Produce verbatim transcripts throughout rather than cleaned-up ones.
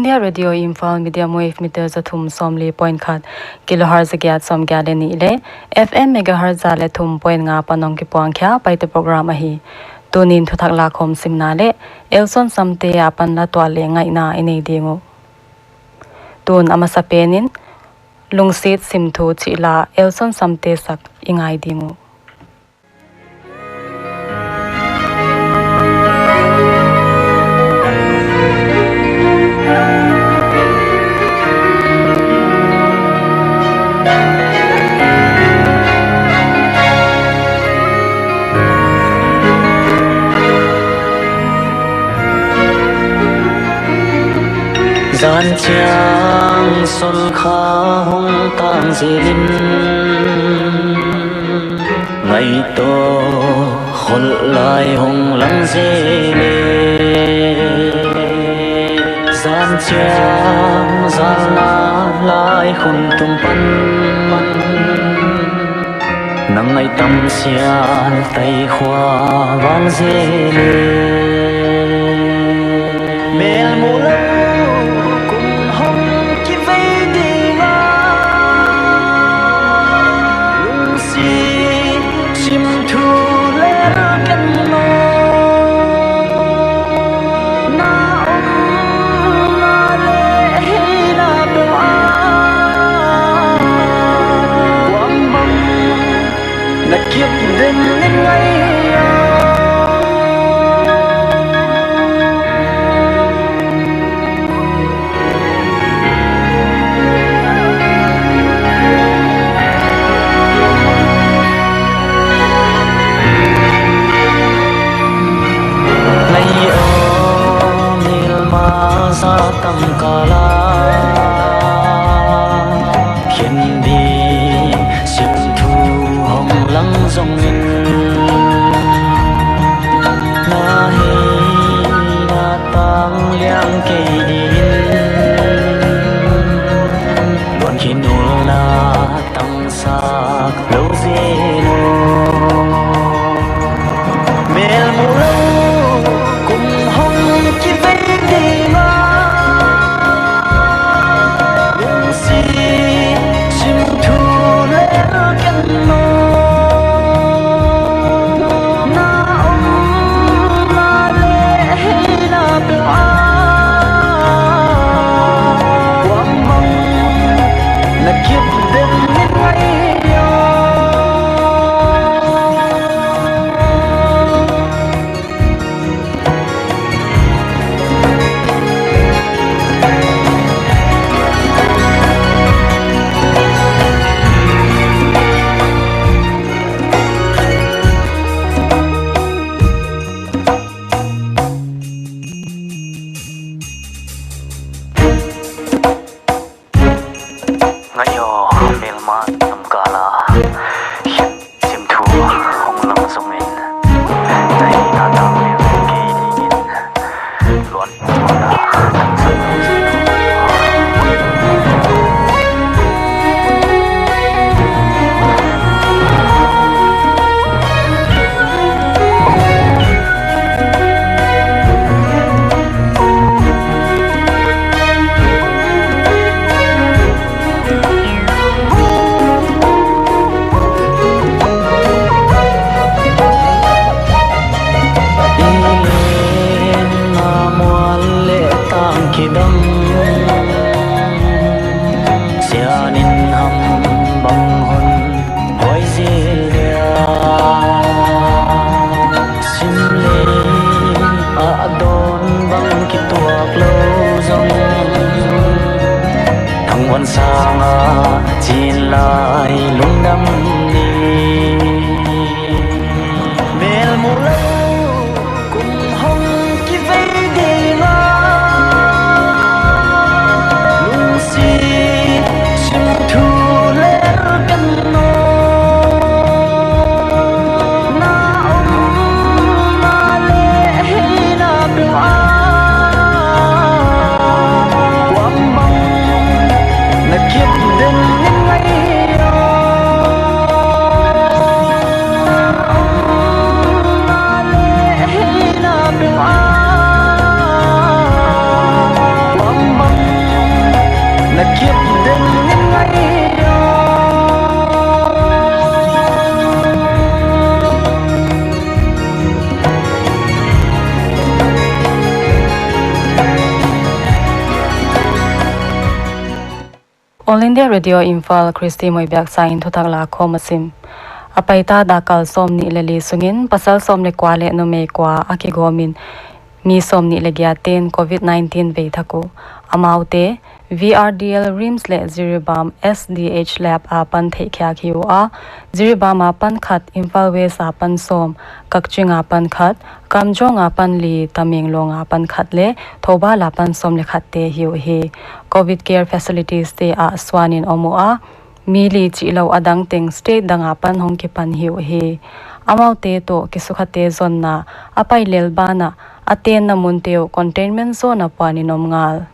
Nia Radio Imphal medium wave meter za thum sawmli point khat, kilohertz za giat sawmgiat leh nih leh F M megahertz za leh thum point nga apan hong kipuang khia Paite program ahi. Tuni'n thuthak lakhawm simna leh Elson Samte apan la tuah leh ngaihna i nei ding uh. Tun a masapen in Lungsit Simthu chih la Elson Samte sak i ngai ding uh. Zan chiang sol kha hong tang zel in, ngaihtuah khol lai hong lang zel e. Zan chiang zan na lai khun tum pan, nang ngaihtuah sial tai khua val zel e. Mel muh lou kum hong kivei ding a, lungsit Simthu lel ken maw. Na omna leh hihna peuh ah, kuamah na kip den in ngai a. Nai aw, melma za tangkal a, khen ding Simthu hong lang zongin, na hihna tang liang kei ding in, luan khin ulna tang sak lou zel uh. Mel muh lou kum hong kivei ding a, lungsit Simthu lel ken maw. Na omna leh hihna peuh ah, kuamah na kip den in ngai a. Ngai aw, melma tangkal a, Simthu hong lang zongin, na hihna tang liang kei ding in, luan khin ulna tang sak lou zel uh. Inn a mual leh tang kidam, sian in ham bang hon huai zel dia. Sim lei ah dawn bang kituak lou zong, thangvan sang a chin lai lungdam ni. Mel muh lou kum hong kivei ding a, lungsit Simthu lel ken maw. Na omna leh hihna peuh ah, kuamah na kip den in ngai a. All India Radio Imphal, Christy Moibiak sang in thuthak lakhawm a sim. A paita dakkal sawmnih leh li sungin pasal sawm leh kua leh numei kua a kigawmin mi sawmnih leh giat ten COVID nineteen vei thak uh. Amaute V R D L, RIMS leh Jiribam S D H Lab apan theihkhiak hi ua, Jiribam apan khat, Imphal West apan sawm, Kakching apan khat, Kamjong apan li, Tamenglong apan khat leh Thoubal apan sawm leh khat te hi uhi. COVID care facilities te ah suanin om ua, mi li chih lou a dang teng state dang apan hong kipan hi uhi. Amaute toh kisukhate zonna a pai lel banah a tenna munte uh containment zone a puanin om ngal.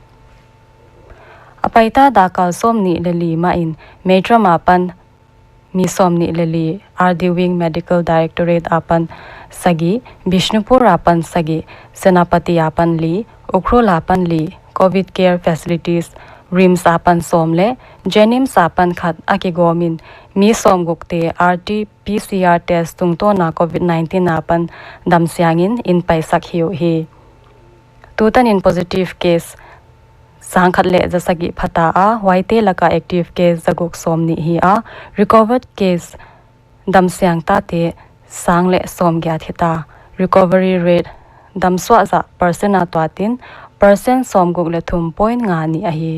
A paita dakkal sawmnih leh li mahin Meitram apan mi sawmnih leh li, R D Wing Medical Directorate apan sagih, Bishnupur apan sagih, Senapati apan li, Ukhrul apan li, COVID care facilities, RIMS apan sawm leh JNIMS apan khat a kigawmin mi sawmguk te R T P C R test tungtawna COVID nineteen apan damsiangin inn paisak hi uhi. Tutanin positive case sang khat leh za sagih phata a, huaite laka active case za guk sawmnih hi a, recovered case damsiang tate sang leh sawmgiat hita. Recovery rate damsuah zah percent a tuatin percent sawmguk leh thum point nga nih ahi.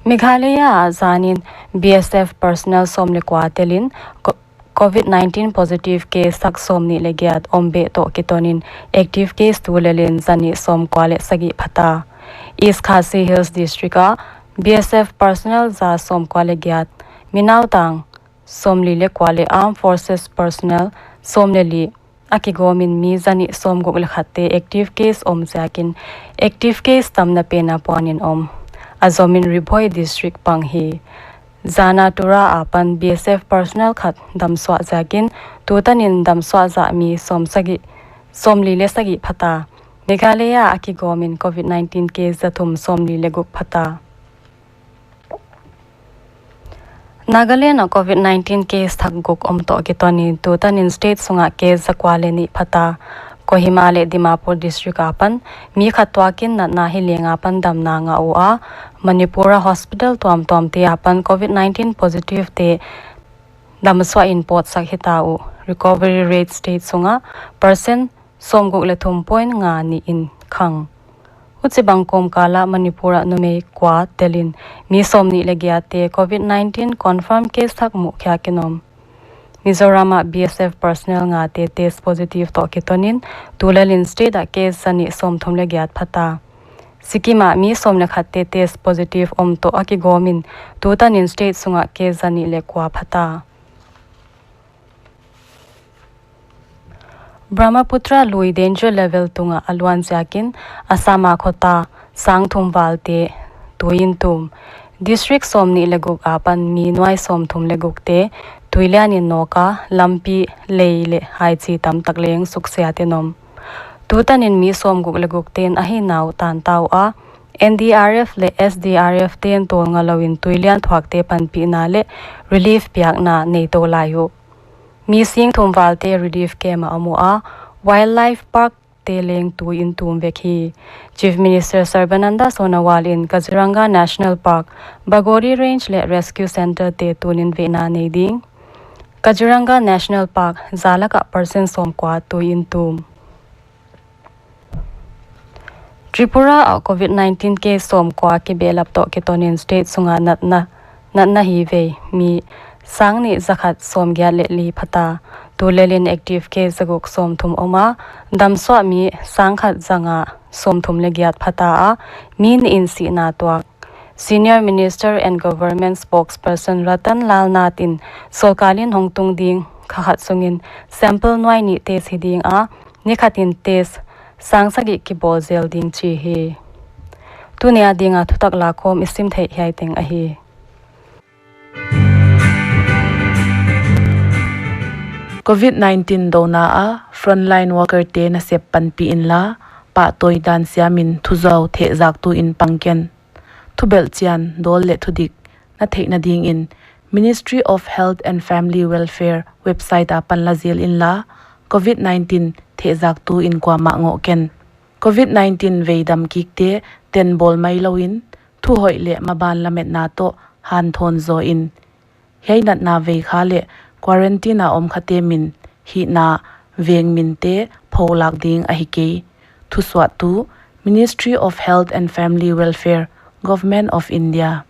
Meghalaya ah zanin B S F personnel sawm leh kua telin ko-, COVID nineteen positive case thak sawmnih leh giat om beh toh kitonin active case tulelin zanih sawmkua leh sagih phata. East Khasi Hills District ah B S F personnel za sawmkua leh giat, mi nautang sawmli leh kua leh Armed Forces personnel sawm leh li a kigawmin mi zanih sawmguk leh khat te active case om ziakin active case tamna pen a puanin om. A zomin Ri Bhoi District pang hi. Zana Tura apan B S F personnel khat damsuah ziakin tutanin damsuah zah mi sawmsagih, sawmli leh sagih phata. Meghalaya a kigawmin COVID nineteen case za thum sawmli leh guk phata. Nagaland ah COVID nineteen case thak guk om toh kitonin tutanin state sungah case za kua leh nih phata. Kohima leh Dimapur District apan mi khat tuakin natna hi leng apan damna ngah ua, Manipur a hospital tuamtuamte apan COVID nineteen positive te damsuahin pawtsak hita uh. Recovery rate state sungah percent sawmguk leh thum point nga nih in khang. Huchibang kawmkal ah Manipur ah numei kua telin mi sawmnih leh giat te COVID nineteen confirm case thak muhkhiakin om. Mizoram ah B S F personnel nga te test positive toh kitonin tulelin state ah case zanih sawmthum leh giat phata. Sikkim ah mi sawm leh khat te test positive om toh a kigawmin tutanin state sungah case zanih leh kua phata. Brahmaputra lui danger level tungah a luan ziakin Assam a khota sang thum valte tuiin tum. District sawmnih leh guk apan mi nuai sawmthum leh guk te tuilianin nawk a, lampi, lei leh haichi tamtak leng suksiatin om. Tutanin mi sawmguk leh guk ten a hinna uh tanta ua, N D R F leh S D R F ten tawlnga louin tuilian thuakte panpihna leh relief piakna nei tou lai uh. Mi sing thum valte relief camp ah om ua, Wildlife Park te leng tuiin tum vek hi. Chief Minister Sarbananda Sonowal in Kaziranga National Park, Bagori Range leh Rescue Centre te tunin vehna nei ding. Kaziranga National Park za lakah percent sawmkua tuiin tum. Tripura ah COVID nineteen case sawmkua kibehlap toh kitonin state sunga natna, natna hi vei mi sang nih za khat sawmgiat leh li phata. Tulelin active case za guk sawmthum om a, damsuah mi sang khat za nga sawmthum leh giat phata a, mi nih in sihna tuak. Senior Minister and Government Spokesperson Ratan Lal Nath in sorkar in hongtung ding kha khat sungin sample nuai nih test hi ding a, ni khatin test sang sagih kibawl zel ding chi hi. Tuni a dinga thutak lakhawm i sim theih hiai teng ahi. COVID nineteen douna a frontline worker te nasep panpih inla, pahtawi dan siamin thuzuau thehzaktu in pang ken. Thubelhchian, dawl leh thudik na theihna dingin Ministry of Health and Family Welfare website apan la zel inla, COVID nineteen thehzaktu in kuamah ngoh ken. COVID nineteen veidam kikte Chen bawl mai louin, thuhoih leh maban lametna toh hanthawn zaw in. Hiai natna veikha leh quarantine a om khate min, hihna, veng minte pholak ding ahi kei. Thusuahtu, Ministry of Health and Family Welfare, Government of India.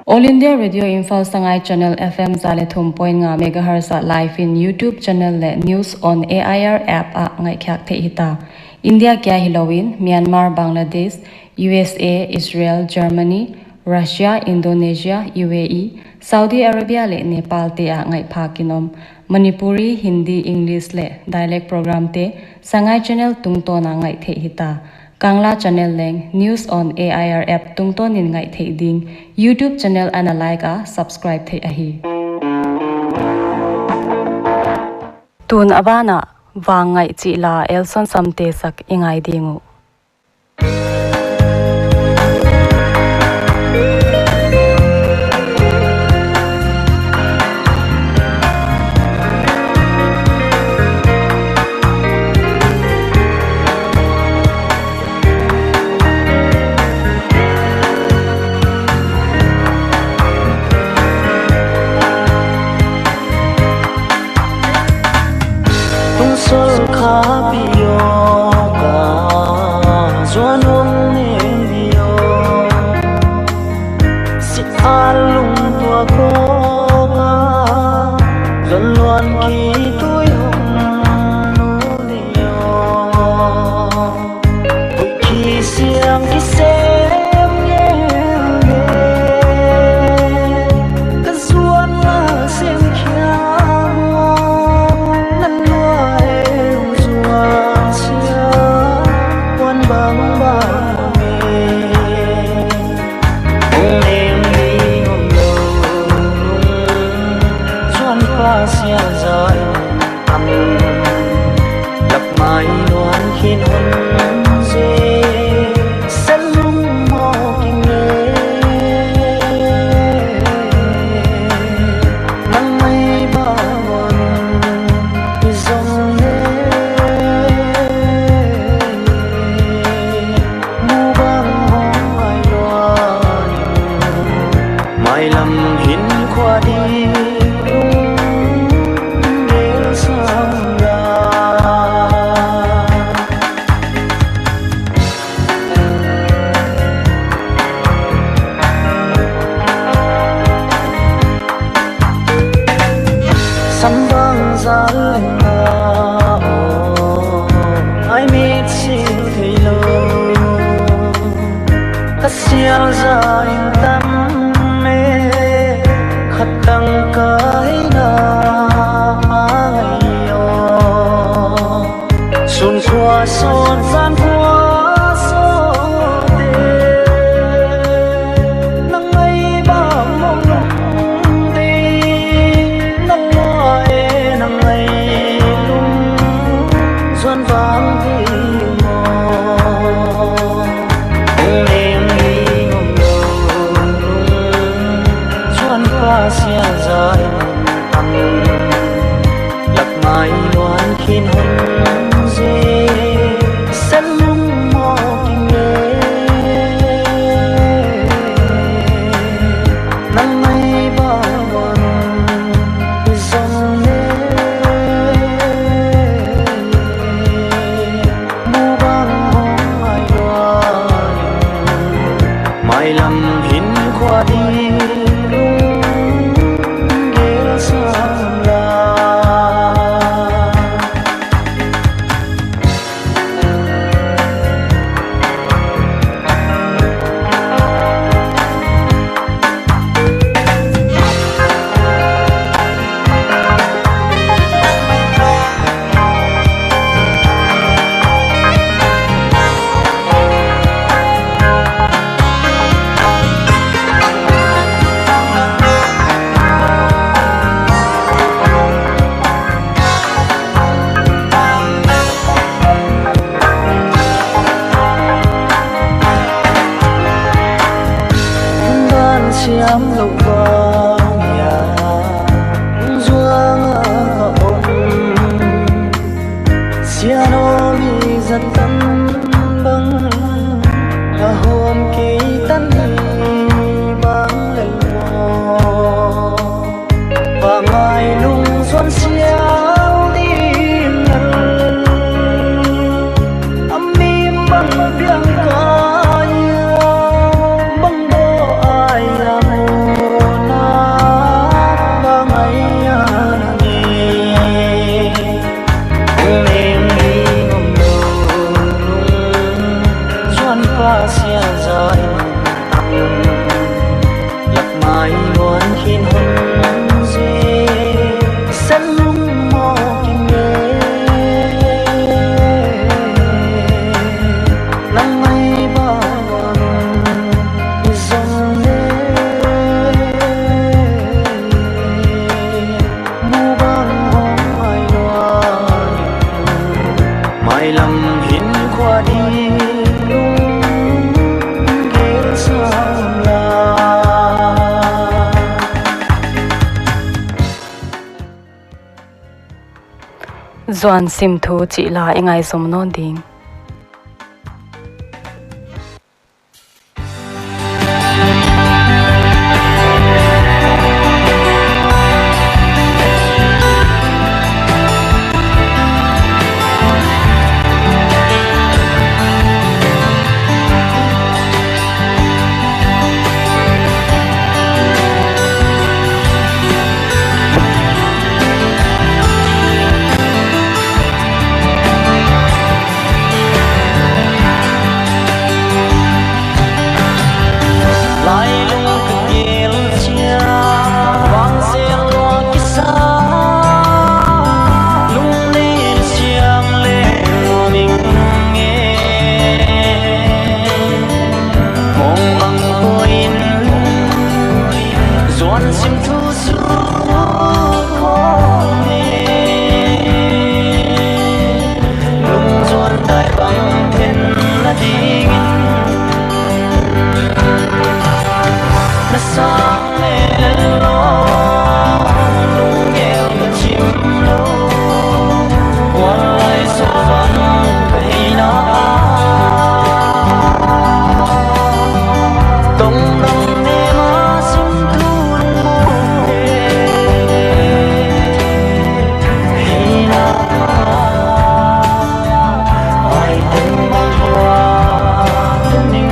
All India Radio Imphal Sangai Channel F M za leh thum point nga megahertz ah live in YouTube channel leh News on A I R app ah ngaihkhiak theih hita. India kia hilouin, Myanmar, Bangladesh, U S A, Israel, Germany, Russia, Indonesia, U A E, Saudi Arabia leh Nepal te ah ngaihphak in om. Manipuri, Hindi, English leh dialect program te Sangai channel tungtawn a ngaih theih hita. Kangla channel leng News on A I R app tungtawn in ngaih theih ding. YouTube channel ana like a subscribe theih ahi. Tun a ban ah Vangngaih chih la Elson Samte sak i ngai ding uh. Tungsol kha pi awk a zuan hong ning di aw. Si a lungtuak awk a zuan luan ki tui hong nu di aw. Huih kisiang kisem ngenge, ka zuan la sem khiang, nan lua e zuan sia, wan bang bang e. Ong nem ding om lou, zuan pa sia zai am. Lak mai luan khin hon ze, sel lung mawk in e. Nang mai ba wan i zong e. Mu bang hong ai luan in. Mailam hinkhua ding lunggel sam la. Sam bang zal leng a aw, ai mit sil thei lou. Ka sial za in tam e, khat tang ka hi na ai aw. Sun khua sawt, zan khua sawt e, nang ai bang mong lung te, nang lua e, nang ai lung zuan bang hi maw. Ong nem ding om lou, zuan pa sia zai am. Lak mai luan khin hon ze, sel lung mawk in e. Nang mai ba wan i zong e. Mu bang hong ai luan in, mailam hinkhua ding lunggel sam la. Ngai lung zuan sial ding a, a mi bang biang ka ia, bang bo ai la mo na, bang ai a na ni. Ung ning ni ngom lung, zuan pa sia zai. Lak mai luan khin hon zi, san lung mo ki me. Nang mai ba luan zong le. Mu bang hong ai luan, mailam hin khua ding lung gel sam la. Zuan sim thu chih la i ngaihzom nawn ding. Lailung ka gel chia, vang zel lua kisa, lunglen siam le lua ming e. Mong bang ko in, zuan sim thu su khong e. Lung zuan tai bang then na ding in, na sang le lo, lung gel ka chim lo. Kuan lai so van ka hina a, tong dang ne ma sim tun mo he. Hina a, ai teng bang hua tun ning.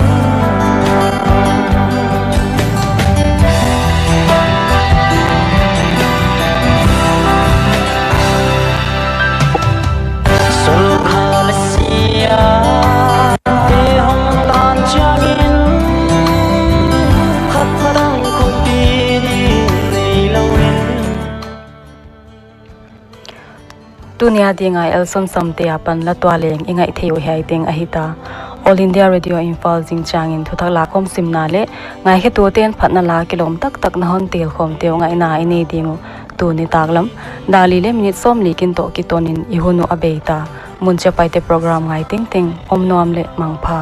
Tuni a ding a Elson Samte apan la tua leng i ngaih thei uh hiai teng ahi ta. All India Radio Imphal zing chiangin thuthak lakhawm simna leh ngaikhetute'n phatna la kilawm taktak na hon tel khawmte uh ngaihna i nei ding uh. Tuni nitaklam dak li leh minute sawmli kin toh kiton in i hun uh a bei ta. Mun Chiapaite program ngai tengteng om nuam leh mangpha.